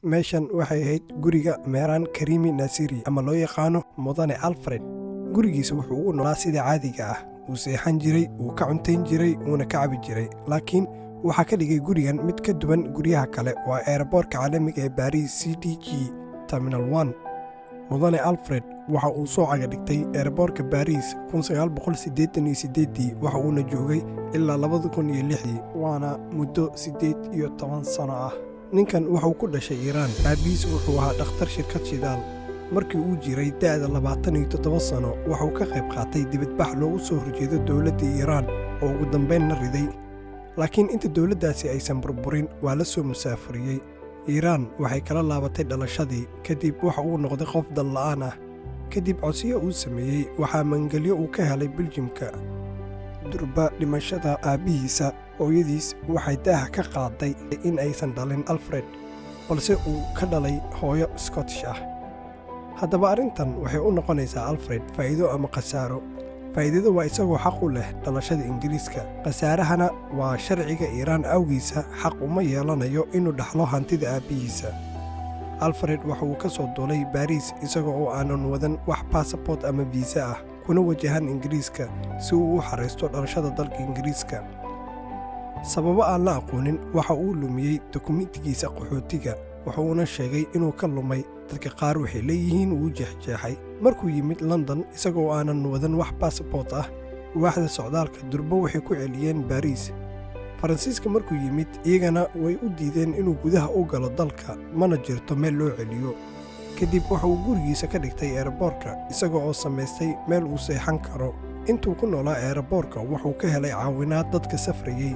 Meeshan waxay ahayd guriga Meeraan Karimi Naasiri ama loo yaqaano Mudane Alfred. Gurigiisa wuxuu ugu noolaa sida caadiga ah. Wuu seexan jiray, wuu ka cuntayn jiray, wuuna ka cabi jiray. Laakiin waxaa ka dhigay gurigan mid ka duwan guryaha kale waa airportka caalamiga ee Baariis, CDG Terminal 1. Mudane Alfred waxa uu soo caga dhigtay airportka Baariis 1988-dii, waxa uuna joogay ilaa 2006-dii, waana muddo 18 sano ah. Ninkan wuxuu ku dhashay Iiraan. Aabbihiis wuxuu ahaa dhakhtar shirkad shidaal. Markii uu jiray da'da 27 sano, wuxuu ka qayb qaatay dibadbax loogu soo horjeedo dowladda Iiraan oo ugu dambaynna riday. Laakiin inta dowladdaasi aysan burburin, waa la soo musaafuriyey. Iiraan waxay kala laabatay dhalashadii. Kadib waxa uu noqday qof dal la'aan ah. Kadib codsiyo uu sameeyey, waxaa magangelyo uu ka helay Biljimka. Durba dhimashada aabbihiisa, hooyadiis waxay daaha ka qaaday in aysan dhalin Alfred, balse uu ka dhalay hooyo Scottish ah. Haddaba arrintan waxay u noqonaysaa Alfred faa'iido ama khasaaro. Faa'iidada waa isagoo xaq u leh dhalashada Ingiriiska. Khasaarahana waa sharciga Iiraan awgiisa xaq uma yeelanayo inuu dhaxlo hantida aabbihiisa. Alfred waxa uu ka soo duulay Baariis isaga oo aanan wadan wax baasabort ama fiisa ah, kuna wajahan Ingiriiska si uu u xaraysto dhalashada dalka Ingiriiska. Sababo aan la aqoonin, waxa uu lumiyey dukumentigiisa qaxootiga, wuxuuna sheegay inuu ka lumay. Dadka qaar waxay leeyihiin wuu jeexjeexay. Markuu yimid London isagoo aanan wadan wax baasabort ah, waaxda socdaalka durbo waxay ku celiyeen Baariis. Faransiiska markuu yimid, iyagana way u diideen inuu gudaha u galo dalka, mana jirto meel loo celiyo. Kadib waxa uu gurigiisa ka dhigtay airportka, isaga oo samaystay meel uu seexan karo. Intuu ku noolaa airportka, wuxuu ka helay caawinaad dadka safrayey.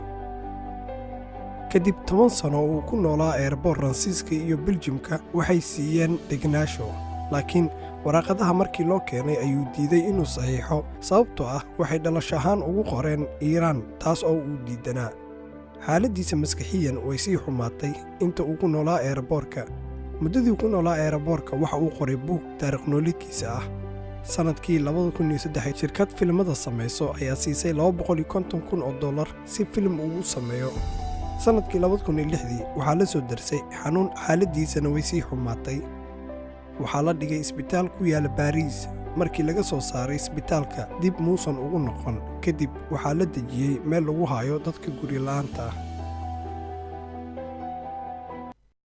Kadib 10 sano uu ku noolaa airport, Faransiiska iyo Biljimka waxay siiyeen degnaasho, laakiin waraaqadaha markii loo keenay ayuu diiday inuu saxiixo, sababtoo ah waxay dhalasho ahaan ugu qoreen Iiraan, taas oo uu diidanaa. Xaaladdiisa maskaxiyan way sii xumaatay inta uu ku noolaa airportka. Muddadii ku noolaa airportka, waxa uu qoray buug taariikh nololeedkiisa ah. Sannadkii 2003, shirkad filimada samayso ayaa siisay $250,000 si filim ugu sameeyo. Sannadkii 2006-dii waxaa la soo darsay xanuun, xaaladdiisana way sii xumaatay. Waxaa la dhigay isbitaal ku yaala Baariis. Markii laga soo saaray isbitaalka, dib muusan ugu noqon. Kadib waxaa la dejiyey meel lagu hayo dadka guri la'aanta ah.